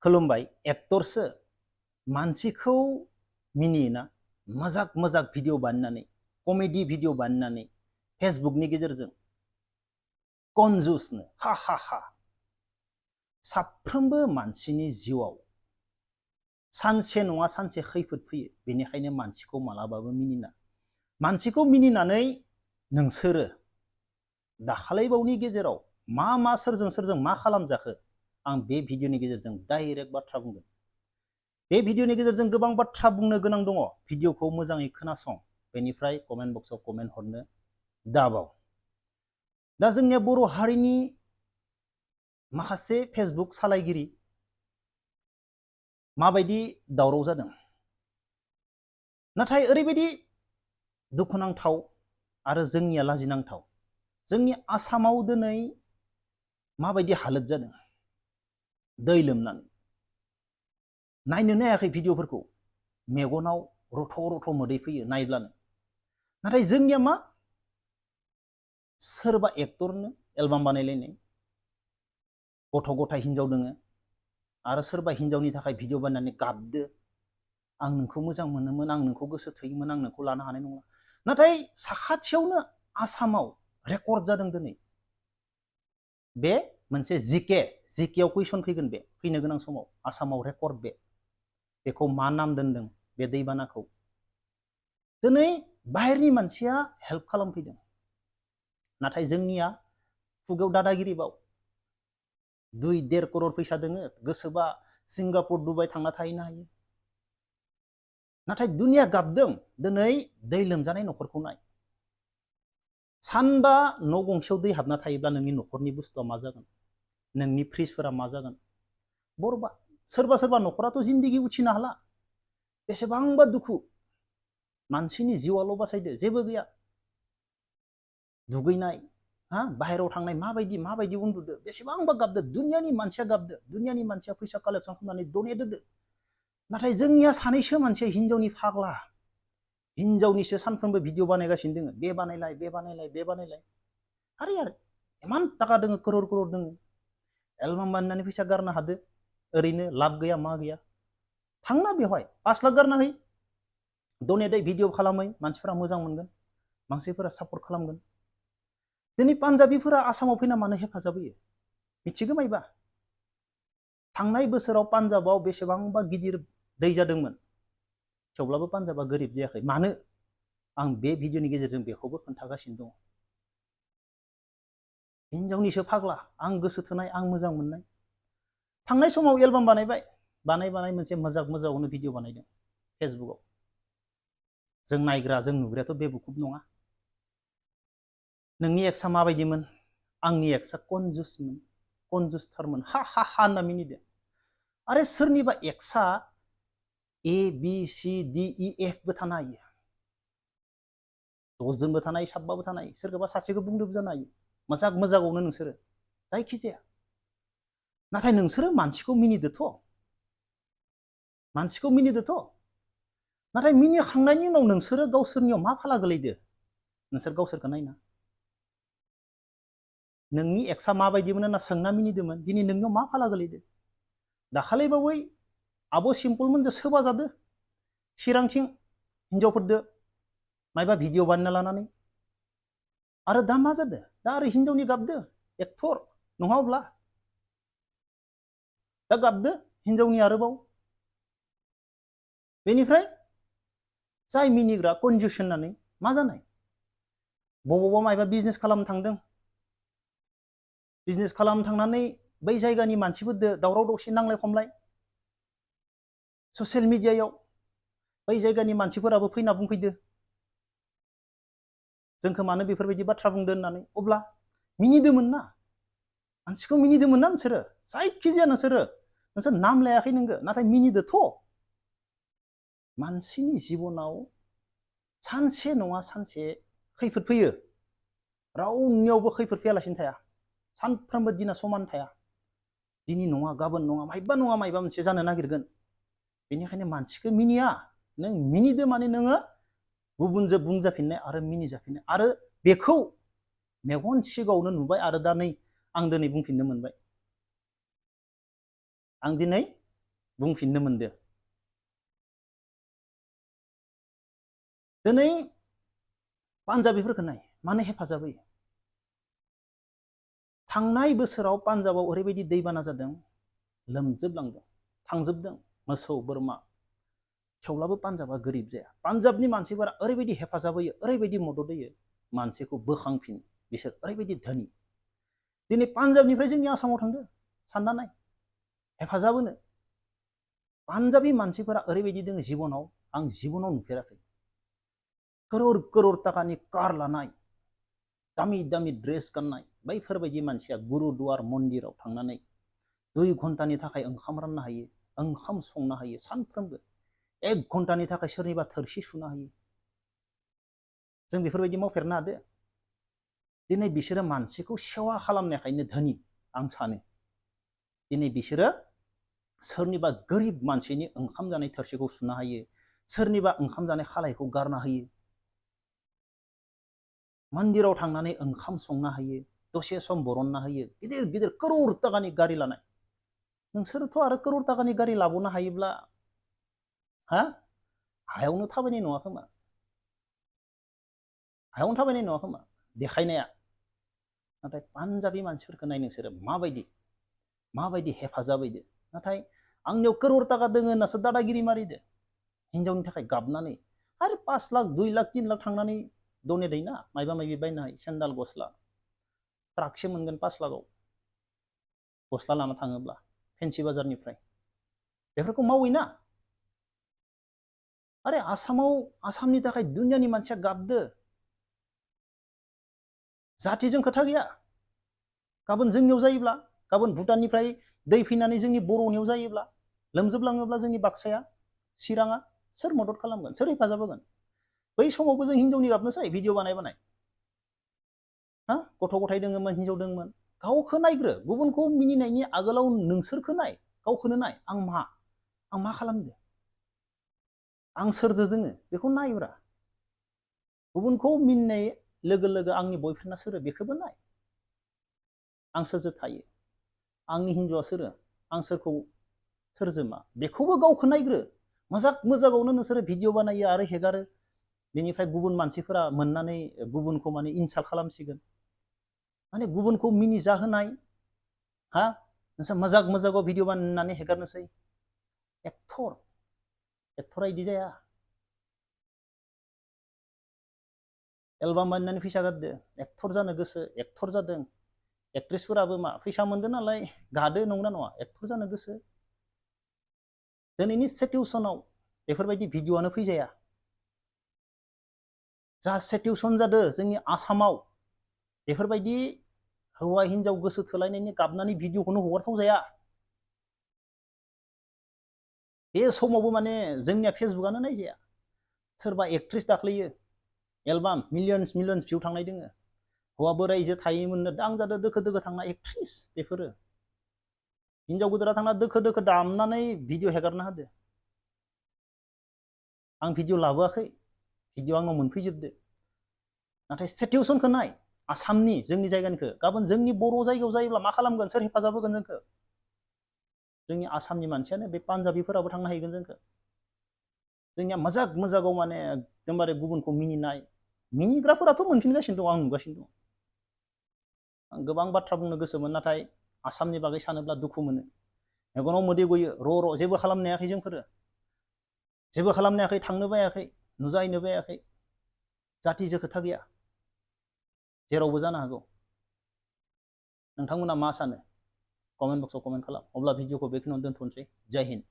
खुलुमबाय एक्टरसो मानसिखौ मिनियोना मोजाक भिडिअ बानायनानै कमेडि भिडिअ बानायनानै फेसबुकनि गेजेरजों कनजुसनो हा हा हा साफ्रोमबो मानसिनि जिउआव सानसे नङा सानसे खैफोद फैयो बेनिखायनो मानसिखौ मालाबाबो मिनिना मानसिखौ मिनिनानै नोंसोरो दाखालैबावनि गेजेराव मा सोरजों मा खालामजाखो आं बे भिडिअनि गेजेरजों डाइरेक्ट बाथ्रा बुंगोन बे भिडिअनि गेजेरजों गोबां बाथ्रा बुंनो गोनां दङ भिडिअखौ मोजाङै खोनासं बेनिफ्राय कमेन्ट बक्सआव कमेन्ट हरनो दाबाव दा जोंनिया बर' हारिनि माखासे फेसबुक सालायगिरि माबायदि दावराव जादों नाथाय ओरैबायदि दुखुनांथाव आरो जोंनिया लाजिनांथाव जोंनि आसामाव दिनै माबायदि हालोद जादों दै लोमनानै नायनोनो हायाखै भिडिअफोरखौ मेगनाव रथ' मोदै फैयो नायब्लानो नाथाय जोंनिया मा सोरबा एक्टरनो एलबाम बानायलायनाय गथ' गथाय हिनजाव दोङो आरो सोरबा हिनजावनि थाखाय भिडिअ बानायनानै गाबदो आं नोंखौ मोजां मोनोमोन आं नोंखौ गोसो थोयोमोन आं नोंखौ लानो हानाय नंला नाथाय साखाथियावनो आसामाव रेकर्ड जादों दिनै बे मोनसे जिकेआव कुइसन फैगोन बे फैनो गोनां समाव आसामाव रेकर्ड बेखौ मा नाम दोनदों बे दैबानाखौ दिनै बाहेरनि मानसिया हेल्प खालामफैदों नाथाय जोंनिया खुगायाव दादागिरिबाव 2-1.5 करोड़ फैसा दोङो गोसोबा सिंगापुर दुबाइ थांना थाहैनो हायो नाथाय दुनिया गाबदों दिनै दै लोमजानाय न'खरखौ नाय सानबा न' गंसेयाव दै हाबना थायोब्ला नोंनि न'खरनि बुस्थुआ मा जागोन नोंनि फ्रिजफोरा मा जागोन बरबा सोरबा न'खराथ' जिन्दगि उथिनो हाला बेसेबांबा दुखु मानसिनि जिउआल' बासायदो जेबो गैया दुगैनाय बाहेराव थांनाय माबायदि उन्दुदो बेसेबांबा गाबदो दुनियानि मानसिया गाबदो दुनियानि मानसिया फैसा कालेक्सन खालामनानै डनेट होदो नाथाय जोंनिया सानैसो मानसिया हिनजावनि फाग्ला हिनजावनिसो सानफ्रोमबो भिडिअ बानायगासिनो दोङो बे बानायलाय आरो इमान टाका दोङो करोड़ दोङो एलबाम बानायनानै फैसा गारनो हादो ओरैनो लाब गैया मा गैया थांना बेवहाय 5 लाख गारना है डनेट भिडिअ खालामै मानसिफोरा मोजां मोनगोन मानसिफोरा सापर्ट खालामगोन दिनै पान्जाबिफोरा आसामाव फैना मानो हेफाजाब होयो मिथिगौ मायबा थांनाय बोसोराव पान्जाबाव बेसेबांबा गिदिर दै जादोंमोन थेवब्लाबो पान्जाबा गोरिब जायाखै मानो आं बे भिडिअनि गेजेरजों बेखौबो खोन्थागासिनो दङ हिनजावनिसो फाग्ला आं गोसो थोनाय आं मोजां मोननाय थांनाय समाव एलबाम बानाय मोनसे मोजांनो भिडिअ बानायदों फेसबुकआव जों नायग्रा जों नुग्रायाथ' बेबुखुब नङा नोंनि एक्सआ माबायदिमोन आंनि एक्सआ कनजुसथारमोन हा होनना मिनिदो आरो सोरनिबा एक्सआ ABCDEF बो थानो हायो 10 जनबो थानो हायो 7 बाबो थानो हायो सोरखौबा सासेखौ बुंदोबो जानो हायो मोजागावनो नोंसोरो जायखिजाया नाथाय नोंसोरो मानसिखौ मिनिदोथ' नाथाय मिनिखांनायनि उनाव नोंसोरो गावसोरनियाव मा फाला गोलैदो नोंसोर गावसोरखौ नायना नोंनि एक्सआ माबायदिमोन होनना सोंना मिनिदोंमोन दिनै नोंनियाव मा फाला गोलैदो दाखालिबावै आब' सिम्पोलमोनजों सोबा जादो चिरांथिं हिनजावफोरदो मायबा भिडिअ बानायना लानानै आरो दा मा जादो दा आरो हिनजावनि गाबदो एक्टर नङा अब्ला दा गाबदो हिनजावनि आरोबाव बेनिफ्राय जाय मिनिग्रा कनजुस होननानै मा जानाय बबावबा मायबा बिजनेस खालामनो थांदों बिजनेस खालामनो थांनानै बै जायगानि मानसिफोरदो दावराव दावसि नांलाय खमलाय ससियेल मिडियायाव बै जायगानि मानसिफोराबो फैना बुंफैदो जोंखौ मानो बेफोरबायदि बाथ्रा बुंदो होननानै अब्ला मिनिदोंमोन ना मानसिखौ मिनिदोंमोन ना नोंसोरो जायखिजाया नोंसोर नाम लायाखै नोंगो नाथाय मिनिदोथ' मानसिनि जिबनाव सानसे नङा सानसे खैफोद फैयो रावनियावबो खैफोद फैयालासिनो थाया सानफ्रोमबो दिना समान थाया दिनै नङा गाबोन नङा मायबा मोनसे जानो नागिरगोन बेनिखायनो मानसिखौ मिनिया नों मिनिदो माने नोङो गुबुनजों बुंजाफिननाय आरो मिनिजाफिननाय आरो बेखौ मेगन सिगाङावनो नुबाय आरो दा नै आं दिनै बुंफिननो मोनबाय आं दिनै बुंफिननो मोनदो। दिनै पान्जाबिफोरखौ नाय मानो हेफाजाब होयो। थांनाय बोसोराव पान्जाबाव ओरैबायदि दैबाना जादों, लोमजोबलांदों, थांजोबदों मोसौ बोरमा। थेवब्लाबो पान्जाबा गोरिब जाया। पान्जाबनि मानसिफोरा ओरैबायदि हेफाजाब होयो, ओरैबायदि मदद होयो, मानसिखौ बोखांफिनो। बिसोर ओरैबायदि धोनि। दिनै पान्जाबनिफ्राय जोंनि आसामाव थांदो, सानना नाय हेफाजाब होनो। पान्जाबि मानसिफोरा ओरैबायदि दङ जिबनाव, आं जिबनाव नुफेराखै। करोड़ करोड़ ताकानि कार लानाय, दामि दामि ड्रेस गाननाय, बैफोरबायदि मानसिया गुरुद्वार मन्दिराव थांनानै 2 घन्टानि थाखाय ओंखाम राननो हायो, ओंखाम संनो हायो सानफ्रोमबो। 1 घन्टानि थाखाय सोरनिबा थोरसि सुनो हायो। जों बेफोरबायदि मावफेरनो हादो। दिनै बिसोरो मानसिखौ सेवा खालामनायखायनो धोनि आं सानो। दिनै बिसोरो सोरनिबा गोरिब मानसिनि ओंखाम जानाय थोरसिखौ सुनो हायो, सोरनिबा ओंखाम जानाय खालायखौ गारना होयो, मन्दिराव थांनानै ओंखाम संनो हायो, दसे सम बरनना होयो। गिदिर गिदिर करोड़ ताकानि गारि लानाय। नोंसोरथ' आरो करोड़ ताकानि गारि लाबोनो हायोब्ला हायावनो थाबायनाय नङा खोमा, हायावनो थाबायनाय नङा खोमा देखायनाया। नाथाय पान्जाबि मानसिफोरखौ नाय नोंसोरो माबायदि हेफाजाब होदो। नाथाय आंनियाव करोड़ ताका दोङो होननासो दादागिरि मारिदो, हिनजावनि थाखाय गाबनानै। आरो 5 लाख 2 लाख 3 लाख थांनानै डनेट होयोना, मायबा मायबि बायनो हायो, सेन्डाल गस्ला ट्राकसे मोनगोन 5 लाखआव गस्ला लाना थाङोब्ला फेन्सि बाजारनिफ्राय। बेफोरखौ मावोना। आरे आसामनि थाखाय दुनियानि मानसिया गाबदो। जातिजों खोथा गैया। गाबोन जोंनियाव जायोब्ला, गाबोन भुटाननिफ्राय दै फैनानै जोंनि बर'नियाव जायोब्ला, लोमजोबलाङोब्ला जोंनि बाक्साया, चिराङा, सोर मदद खालामगोन, सोर हेफाजाब होगोन? बै समावबो जों हिनजावनि गाबनोसै भिडिअ बानाय गथ' गथाय दोङोमोन, हिनजाव दोङोमोन। गावखौ नायग्रो, गुबुनखौ मिनिनायनि आगोलाव नोंसोरखौ नाय, गावखौनो नाय। आं मा खालामदो, आं सोरजों दोङो बेखौ नायब्रा। गुबुनखौ मिनिनाय लोगो लोगो आंनि बयफ्रेन्डआ सोरो बेखौबो नाय। आं सोरजों थायो, आंनि हिनजावआ सोरो, आं सोरजों मा, बेखौबो गावखौ नायग्रो। मोजाङावनो नोंसोरो भिडिअ बानायो आरो हेगारो। बेनिफ्राय गुबुन मानसिफोरा मोननानै गुबुनखौ माने इनसाल्ट खालामसिगोन। माने गुबुनखौ मिनि जाहोनाय, नोंसोर मोजाङाव भिडिअ बानायनानै हेगारनोसै। एक्टरा इदि जाया। एलबाम बानायनानै फैसा गारदो, एक्टर जानो गोसो, एक्टर जादों। एक्ट्रेसफोराबो मा फैसा मोनदों नालाय गादो, नंगौना नङा? एक्टर जानो गोसो। दिनैनि सिचुवेसनाव बेफोरबायदि भिडिअआनो फैजाया। जा सिचुवेसन जादों जोंनि आसामाव, बेफोरबायदि हौवा हिनजाव गोसो थोलायनायनि गाबनानै भिडिअखौनो हगारथाव जाया। बे समावबो माने जोंनिया फेसबुकआनो नायजाया। सोरबा एक्ट्रेस दाख्लैयो एलबाम मिलियन्स भिउ थांनाय दोङो। हौवा बोराइजो थायोमोननो दां जादो दोखो दोखो थांना एक्ट्रेस। बेफोरो हिनजाव गोदोरा थांना दोखो दोखो दामनानै भिडिअ हेगारना होदो। आं भिडिअ लाबोआखै, भिडिअ आंनाव मोनफैजोबदो। नाथाय सिचुवेसनखौ नाय, आसामनि, जोंनि जायगानिखौ। गाबोन जोंनि बर' जायगायाव जायोब्ला मा खालामगोन, सोर हेफाजाब होगोन जोंखौ? जोंनि आसामनि मानसियानो, बे पान्जाबिफोराबो थांनो हाहैगोन जोंखौ। जोंनिया मोजाङाव माने एकदमबारे गुबुनखौ मिनिनाय, मिनिग्राफोराथ' मोनफिनगासिनो दं, आं नुगासिनो दं। आं गोबां बाथ्रा बुंनो गोसोमोन, नाथाय आसामनि बागै सानोब्ला दुखु मोनो। मेगनाव मोदै गयो, र' जेबो खालामनो हायाखै जोंफोरो। जेबो खालामनो हायाखै, थांनो बायाखै, नुजाहैनो बायाखै। जातिजों खोथा गैया, जेरावबो जानो हागौ। नोंथांमोना मा सानो? कमेन्ट बक्सआव कमेन्ट खालाम। अब्ला भिडिअखौ बेखिनियावनो दोनथ'नोसै। जय हिन्द।